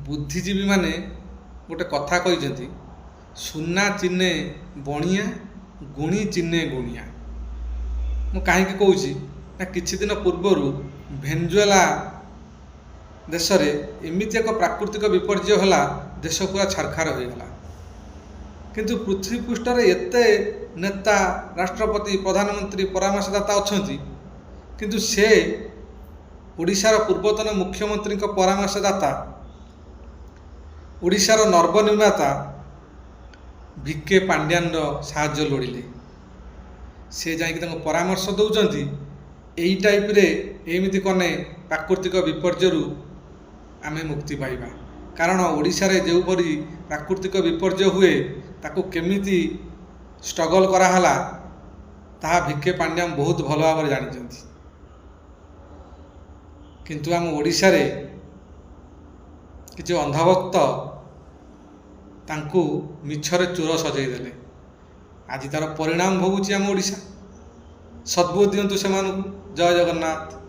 ବୁଦ୍ଧିଜୀବୀମାନେ ଗୋଟେ କଥା କହିଛନ୍ତି, ସୁନା ଚିହ୍ନେ ବଣିଆ, ଗୁଣି ଚିହ୍ନେ ଗୁଣିଆ। ମୁଁ କାହିଁକି କହୁଛି ନା, କିଛି ଦିନ ପୂର୍ବରୁ ଭେନଜୁଏଲା ଦେଶରେ ଏମିତି ଏକ ପ୍ରାକୃତିକ ବିପର୍ଯ୍ୟୟ ହେଲା, ଦେଶ ପୁରା ଛାରଖାର ହୋଇଗଲା। କିନ୍ତୁ ପୃଥିବୀ ପୃଷ୍ଠରେ ଏତେ ନେତା, ରାଷ୍ଟ୍ରପତି, ପ୍ରଧାନମନ୍ତ୍ରୀ, ପରାମର୍ଶଦାତା ଅଛନ୍ତି, କିନ୍ତୁ ସେ ଓଡ଼ିଶାର ପୂର୍ବତନ ମୁଖ୍ୟମନ୍ତ୍ରୀଙ୍କ ପରାମର୍ଶଦାତା, ଓଡ଼ିଶାର ନବନିର୍ମାତା ଭିକେ ପାଣ୍ଡିଆନର ସାହାଯ୍ୟ ଲୋଡ଼ିଲେ। ସେ ଯାଇକି ତାଙ୍କୁ ପରାମର୍ଶ ଦେଉଛନ୍ତି, ଏଇ ଟାଇପ୍ରେ ଏମିତି କଲେ ପ୍ରାକୃତିକ ବିପର୍ଯ୍ୟୟରୁ ଆମେ ମୁକ୍ତି ପାଇବା। କାରଣ ଓଡ଼ିଶାରେ ଯେଉଁପରି ପ୍ରାକୃତିକ ବିପର୍ଯ୍ୟୟ ହୁଏ, ତାକୁ କେମିତି ଷ୍ଟ୍ରଗଲ୍ କରାହେଲା, ତାହା ଭିକେ ପାଣ୍ଡିଆନ ବହୁତ ଭଲ ଭାବରେ ଜାଣିଛନ୍ତି। କିନ୍ତୁ ଆମ ଓଡ଼ିଶାରେ କିଛି ଅନ୍ଧଭକ୍ତ ତାଙ୍କୁ ମିଛରେ ଚୋର ସଜେଇ ଦେଲେ। ଆଜି ତା'ର ପରିଣାମ ଭୋଗୁଛି ଆମ ଓଡ଼ିଶା। ସଦ୍ବୁଦ୍ଧି ଦିଅନ୍ତୁ ସେମାନଙ୍କୁ। ଜୟ ଜଗନ୍ନାଥ।